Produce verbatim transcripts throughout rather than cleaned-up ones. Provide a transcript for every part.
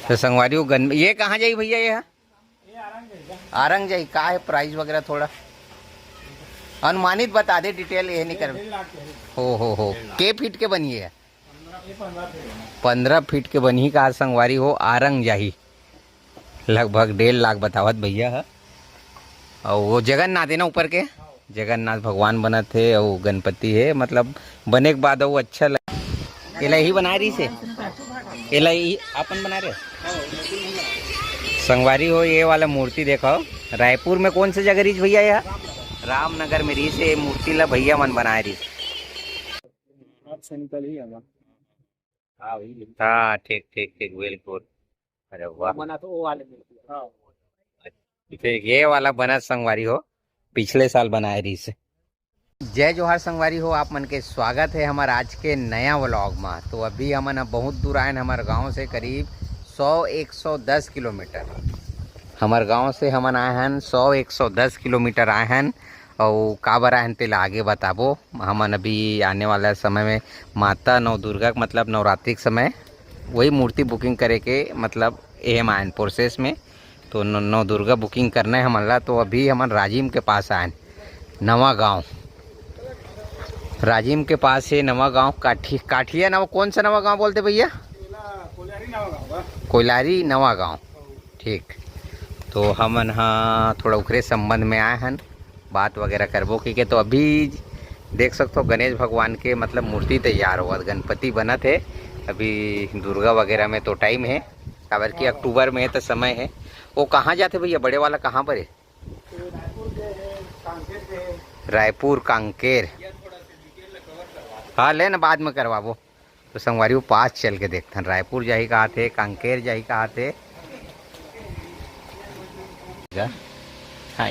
तो संगवारी हो गन-, ये कहाँ जाही भैया? ये ह? आरंग जाही। का है प्राइस वगैरह थोड़ा अनुमानित बता दे, डिटेल ये नहीं कर। हो हो हो, के फीट के बनी है? पंद्रह फीट के बनी का संगवारी हो, आरंग जाही। लगभग डेढ़ लाख बतावत भैया ह। अउ वो जगन्नाथ है ना ऊपर के, जगन्नाथ भगवान बनत हे अउ गणपति हे, मतलब बने के बाद अउ अच्छा लग। एला ही बनाए रहिस हे, एला ही अपन बनाए रहे। संगवारी हो, ये वाला मूर्ति देखो, रायपुर में कौन से जगह रहिस भैया? यह रामनगर में रहिस हे, मूर्ति ला भैया मन बनाए रहिस। हाथ से निकल ही आवा। हाँ, ठीक, ठीक, ठीक, बिल्कुल। अरे वाह। बना तो वो वाले में। हाँ। ठीक, ये वाला बना संगवारी हो, पिछले साल बनाए रहिस। जय जोहार संगवारी हो, आप मन के स्वागत है हमार आज के नया व्लॉग में। तो अभी हमन अब बहुत दूर आयन, हमार गांव से करीब सौ एक सौ दस किलोमीटर। हमार गांव से हमन आए हन सौ एक सौ दस किलोमीटर आए हन। अउ काबर आए हन तेला आगे बताबो। हमन अभी आने वाला समय में माता नवदुर्गा के, मतलब नवरात्रि के समय वही मूर्ति बुकिंग करे के, मतलब एम आए हन प्रोसेस में। तो नौ, नौ दुर्गा बुकिंग करना है हमन ला। तो अभी हमन राजिम के पास आयन, नवा गांव। राजिम के पास है नवा गांव, काठी-, काठिया नवा, कौन सा नवा गांव बोलते भैया? कोयलारी नवा गांव। ठीक, तो हमन हा थोड़ा ओकरे संबंध में आए हन, बात वगैरह करबो कहिके। तो अभी देख सकथो गणेश भगवान के, मतलब मूर्ति तैयार होवत, गणपति बनत है। अभी दुर्गा वगैरह में तो टाइम है, काबर कि अक्टूबर में है तो समय है। वो कहाँ जाते भैया, बड़े वाला कहाँ पर है? रायपुर कांकेर। हाँ, ले ना, बाद में करवाबो। तो संगवारी, वो पास चल के देखथन, रायपुर जाही कहा थे, कांकेर जाही कहा थे। हाँ,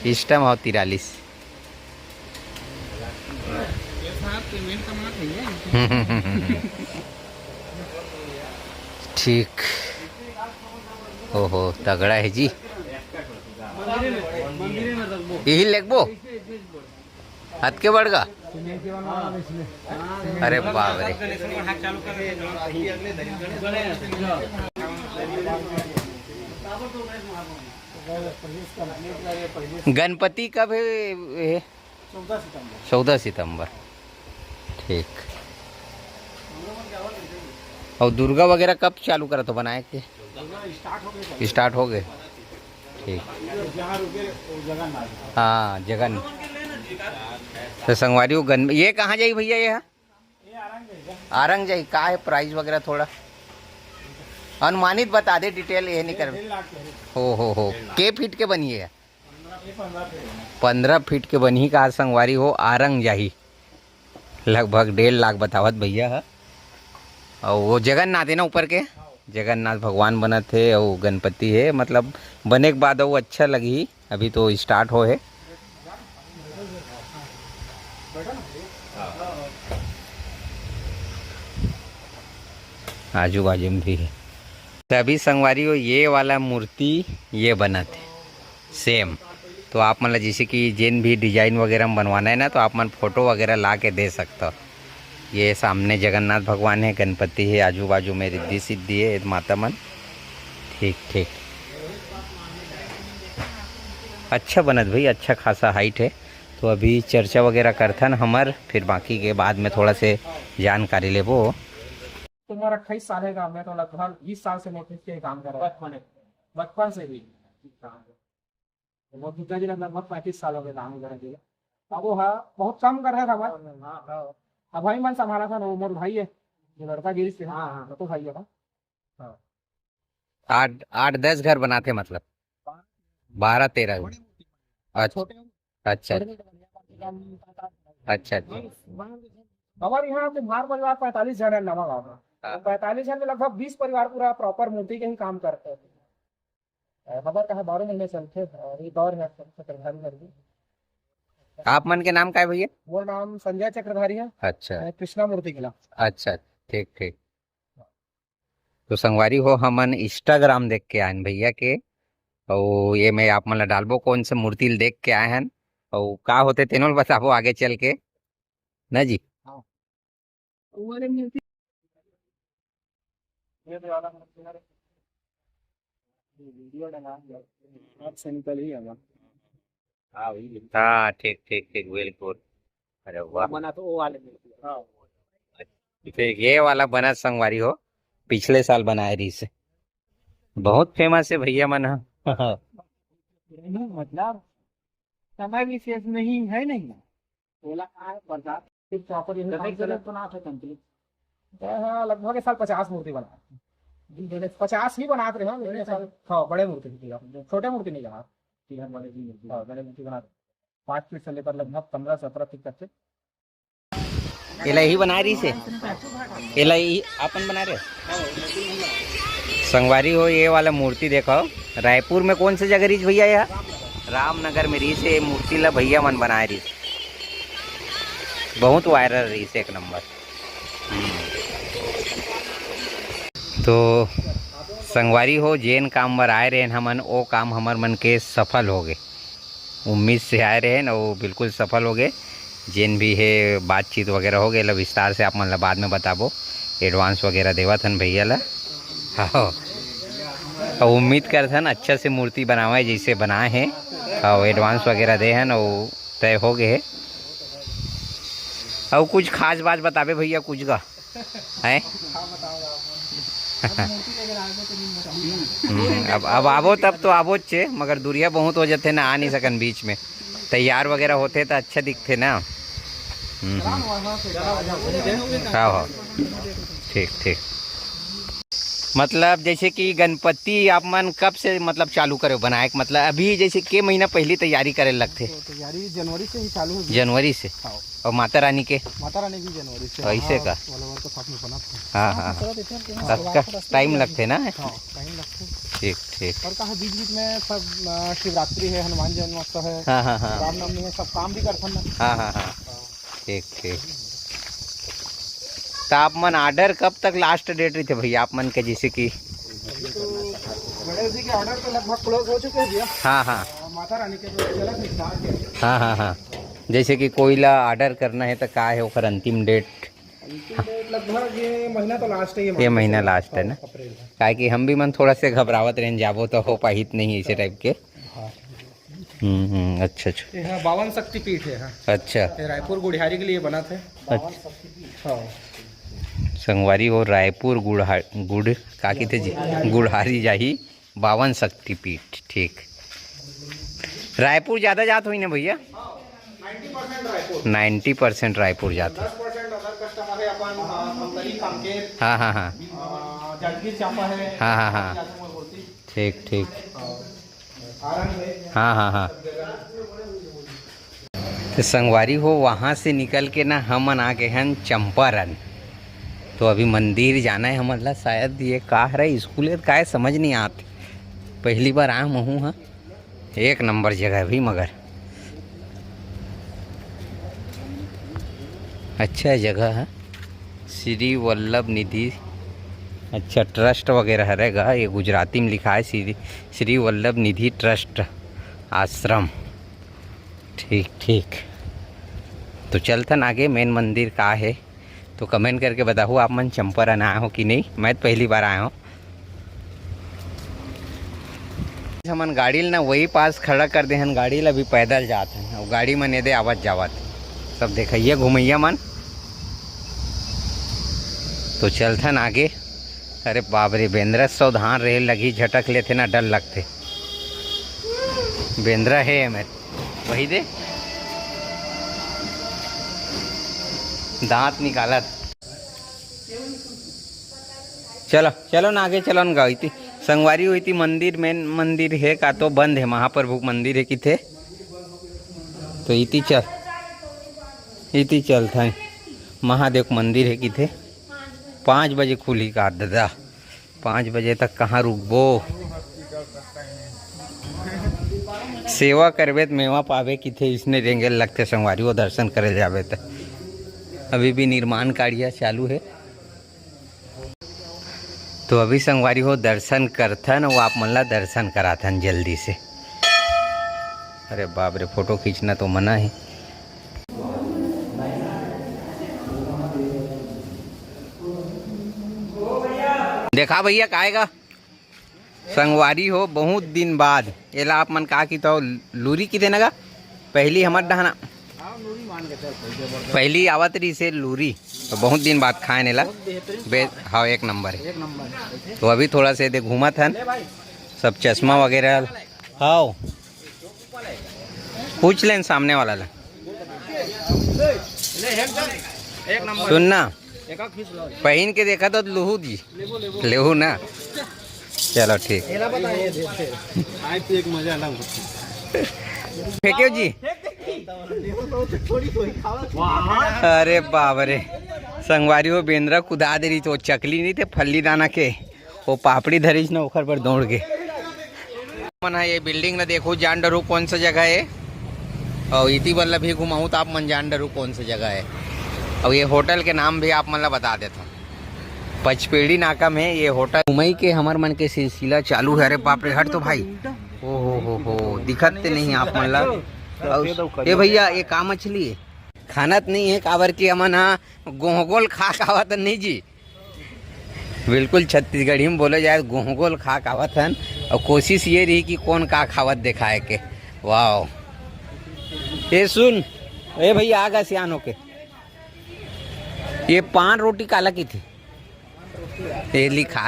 इस टाइम हो तिरालीस। ठीक। ओहो, तगड़ा है जी। यही लेगबो। हद के बढ़ गा। अरे बाप रे। गणपति कब है? ये चौदह सितंबर। ठीक। और दुर्गा वगैरह कब चालू करा तो बनाए के? स्टार्ट हो गए। ठीक। हाँ, जगन। तो संगवारी हो गन-, ये कहाँ जाही भैया? ये ह? आरंग जाही। का है प्राइस वगैरह थोड़ा अनुमानित बता दे, डिटेल ये नहीं कर। हो हो हो, के फीट के बनी है? पंद्रह फीट के बनी का संगवारी हो, आरंग जाही। लगभग डेढ़ लाख बतावत भैया ह। अउ वो जगन्नाथ है ना ऊपर के, जगन्नाथ भगवान बनत हे अउ गणपति हे, मतलब बने के बाद अउ अच्छा लगही। अभी तो स्टार्ट हो हे, आजू बाजू में भी हे। तभी संगवारी हो, ये वाला मूर्ति ये बनत हे सेम। तो आप मन ला जैसे कि जेन भी डिजाइन वगैरह में बनवाना है ना, तो आप मन फोटो वगैरह ला के दे सकता हो। ये सामने जगन्नाथ भगवान है, गणपति है, आजू बाजू में रिद्धि सिद्धि है, माता मन। ठीक ठीक, अच्छा बनत भाई, अच्छा खासा हाइट है। तो अभी चर्चा वगैरह करथन हमर, फिर बाकी के बाद में थोड़ा से जानकारी लेबो। उम्र अट्ठाईस साल है, मैं तो लगभग बीस साल से मोटर के काम कर रहा हूँ। बचपन से? बचपन से भी। तो मोर पिताजी ला लगभग पैंतीस साल हो गए काम करे के। अब वो हा बहुत कम कर रहे थे हमारे। हाँ, हाँ। अब भाई मन संभाला था ना, वो मोर भाई है, जो लड़का गिरी से, हाँ, हाँ। तो भाई है। हाँ। आठ, आठ दस घर बनाते मतलब, बारह तेरह। बड़ी मूर्ति। अच्छा, छोटे, अच्छा, छोटे में तो बढ़िया, कम से कम अच्छा, अच्छा। हमारे यहाँ कुम्हार परिवार पैंतालीस जन है नवा गाँव में। हाँ। तो पैंतालीस जन में लगभग बीस परिवार पूरा प्रॉपर मूर्ति के ही काम करते हैं। और हमारे कहाँ बारह महीने चलते हैं और ये दौर है चक्रधारी करके। आप मन के नाम का है भैया? वो नाम संजय चक्रधारी है। अच्छा। मैं कृष्णा मूर्ति के नाम। अच्छा, ठीक ठीक। तो संगवारी हो, हमन Instagram देख के आयन भैया के, अउ ये मैं आप मन ला डालबो कौन से मूर्ति ल देख के आए हन, अउ का होते तेनो ल बताबो आगे चल के, ना जी? हाँ। वो वाले मूर्ति ये तो वाला वीडियो डाला, हाथ से निकल ही गया। हाँ, ठीक, ठीक, ठीक, बिल्कुल। अरे वाह। बना तो वो वाले में। हाँ। ठीक, ये वाला बना संगवारी हो, पिछले साल बनाए रहिस हे। बहुत फेमस है भैया मन ह। नहीं, मतलब, समय विशेष नहीं है, नहीं। ओला कहाँ है, बरसात? सिर्फ यहाँ पर यही तो काम नहीं से चला। लोग बनाते हैं complete। हाँ, लगभग इस साल पचास मूर्ति बना। पचास ही बनाते रहे हम, लेकिन इस साल, हाँ, बड़े मूर्ति भी किया। छोटे मूर्ति नहीं लगा। हाँ, बड़े मूर्ति बना। पाँच फीट से लेकर लगभग पन्द्रह सत्रह फीट तक के। एला ही बना रहिस हे? एला ही अपन बना रहे? संगवारी हो, ये वाला मूर्ति देखो, रायपुर में कौन से जगह रहिस भैया? यह रामनगर में रहिस हे। ये मूर्ति ला भैया मन बनाए रहिस, बहुत वायरल रहिस, एक नंबर। हम्म। तो संगवारी हो, जेन काम बर आए रहेन हमन, ओ काम हमर मन के सफल हो गए। उम्मीद से आए रहेन, वो बिल्कुल सफल हो गए। जेन भी है, बातचीत वगैरह हो गए, ला विस्तार से आप मन ला बाद में बताबो। एडवांस वगैरह देवत हन भैया ला। हाँ, अउ उम्मीद करथन अच्छा से मूर्ति बनावे, जैसे बनाए हे। हाँ, एडवांस वगैरह दे हन, अउ तय हो गए हे। अउ कुछ खास बात बताबे भैया, कुछ का? हैं? हम्म, अब, अब आबो तब तो आबो चे, मगर दूरिया बहुत हो जाथे ना, आ नहीं सकन बीच में। तैयार वगैरह होथे त अच्छा दिखथे ना। हम्म, हम्म। हाँ, हाँ। ठीक, ठीक। मतलब जैसे कि गणपति आप मन कब से, मतलब, चालू करे बनाए के? मतलब अभी जैसे के महीना पहली तैयारी करे लगथे? तो तैयारी जनवरी से ही चालू हो गई। जनवरी से? हाँ। और माता रानी के? माता रानी भी जनवरी से। ऐसे हाँ, का? वाला वर्क शॉप में बना था। हाँ, हाँ, हाँ। हाँ। तब का टाइम लगथे ना? हाँ, टाइम लगथे। ठीक, ठीक। और कहा बीच बीच में सब, आ, शिवरात्रि है, हनुमान जन्मोत्सव है, हाँ, हाँ, हाँ। रामनवमी है, सब काम भी करथन ना। हाँ, हाँ, हाँ। हाँ। ठीक, ठीक। तो आप मन ऑर्डर कब तक लास्ट डेट रहिथे भैया, आप मन के, जैसे कि? अभी तो गणेश जी के ऑर्डर तो लगभग क्लोज हो चुके हैं भैया। हाँ, हाँ। और माता रानी के तो चलत है स्टार्ट है। हाँ, हाँ, हाँ। जैसे कि कोई ला ऑर्डर करना है तो का है ओकर अंतिम डेट? अंतिम डेट लगभग ये महीना तो लास्ट है, ये ये मान के महीना चलो। लास्ट है ना? हाँ, अप्रैल है। काहे कि हम भी मन थोड़ा से घबरावत रहेन, जाबो तो हो पाहित नहीं ऐसे टाइप के। हाँ। हम्म, हम्म, अच्छा, अच्छा। ये है बावन शक्ति पीठ है, हाँ। अच्छा। ये रायपुर गुढ़ियारी के लिए बना थे। अच्छा। हाँ। संगवारी हो, रायपुर गुढ़ा-, गुढ़, का कहिथे जी? गुढ़ियारी। गुढ़ियारी जाही बावन शक्ति पीठ, ठीक। रायपुर ज़्यादा जात होही ना भैया? Ninety percent Raipur. Ninety percent Raipur जात हे। दस परसेंट अदर कस्टमर है अपन, अ, धमतरी, कांकेर, हाँ, हाँ, हाँ। अ, जांजगीर चांपा है। हाँ, हाँ, हाँ। जाते हैं बोलती। ठीक, ठीक। हाँ। हाँ, हाँ, हाँ। तो संगवारी हो, वहाँ से निकल के ना हमन आ गए हन चंपारण। तो अभी मंदिर जाना है हमन ला। शायद ये का हरे, स्कूल है, का है, समझ नहीं आत। पहली बार आए महू हाँ। एक नंबर जगह है भाई, मगर अच्छा जगह है। श्री वल्लभ निधि, अच्छा, ट्रस्ट वगैरह हरे गा, ये गुजराती में लिखा है, श्री, श्री वल्लभ निधि ट्रस्ट आश्रम। ठीक, ठीक। तो चलथन आगे, मेन मंदिर का है। तो कमेंट करके बताहू, आप मन चंपारण आए हो कि नहीं? मैं तो पहली बार आया हूँ। हमन गाड़ी ल ना वही पास खड़ा कर दे हन, गाड़ी ल अभी पैदल जात हन, अउ गाड़ी मन एदे आवत जावत, सब देखइया घुमइया मन। तो चलथन आगे। अरे बाप रे, बेंदरा सावधान रहे लगही, झटक लेथे ना, डर लगथे। बेंदरा हे एमे, वही दे, दांत निकालत। चलो, चलो ना आगे चलो ना गा। इति संगवारी हो, इति मंदिर, मेन मंदिर हे का तो बंद हे, महाप्रभु के मंदिर हे किथे। तो इति चल, इति चलथन, महादेव के मंदिर हे किथे। पाँच बजे खुली का दादा, पाँच बजे तक कहाँ रुकबो? सेवा करबे त मेवा पाबे किथे, इसने रेंगे लगथे संगवारी हो, दर्शन करे जाबे त। अभी भी निर्माण कार्य चालू हे। तो अभी संगवारी हो, दर्शन करथन, वो आप मन ला दर्शन कराथन जल्दी से। अरे बाप रे, फोटो खींचना तो मना है। देख, का भैया, काहे का? संगवारी हो, बहुत दिन बाद एला आप मन का की तो लूरी की देना गा। पहली हमर डहना, पहली आवत रही से लूरी, तो बहुत दिन बाद खाए नेला। बे-, हाँ, एक नंबर है। तो अभी थोड़ा से दे घूमत हन, सब चश्मा वगैरह। हाँ, पूछ लेन सामने वाला ला। सुनना, पहन के देखा तो लूहू जी, लेहू ना। चलो ठीक। फेंक्यो जी। अरे बाप रे, संगवारी हो, बेंदरा कुदा दे रही तो चकली नहीं थे, फल्ली दाना के, वो पापड़ी धरिस ना, ओखर पर दौड़ के। मन है ये बिल्डिंग ला देखो, जान डरू कौन सा जगह है, और इति बल्ला भी घुमाऊँ तो आप मन जान डरू कौन सा जगह है, और ये होटल के नाम भी आप मन ला बता देता हूँ। पचपेड़ी नाका में ये होटल। घुमई के हमर मन के सिलसिला चालू है। अरे बाप रे, हट तो भाई। ओ हो हो हो, दिखत ते नहीं आप मन ला। अउ ए भैया, ये का मछली है? खानत नहीं है, काबर कि हमन हा गोहगोल खा खावत नहीं जी। बिल्कुल छत्तीसगढ़ी में बोले जाए, गोहगोल खा खावत हन। और कोशिश ये रही कि कौन का खावत दिखाए के। वाह। ए सुन, ए भैया, आगा सियान होके, ये पान रोटी काला की थी? ये लिखाए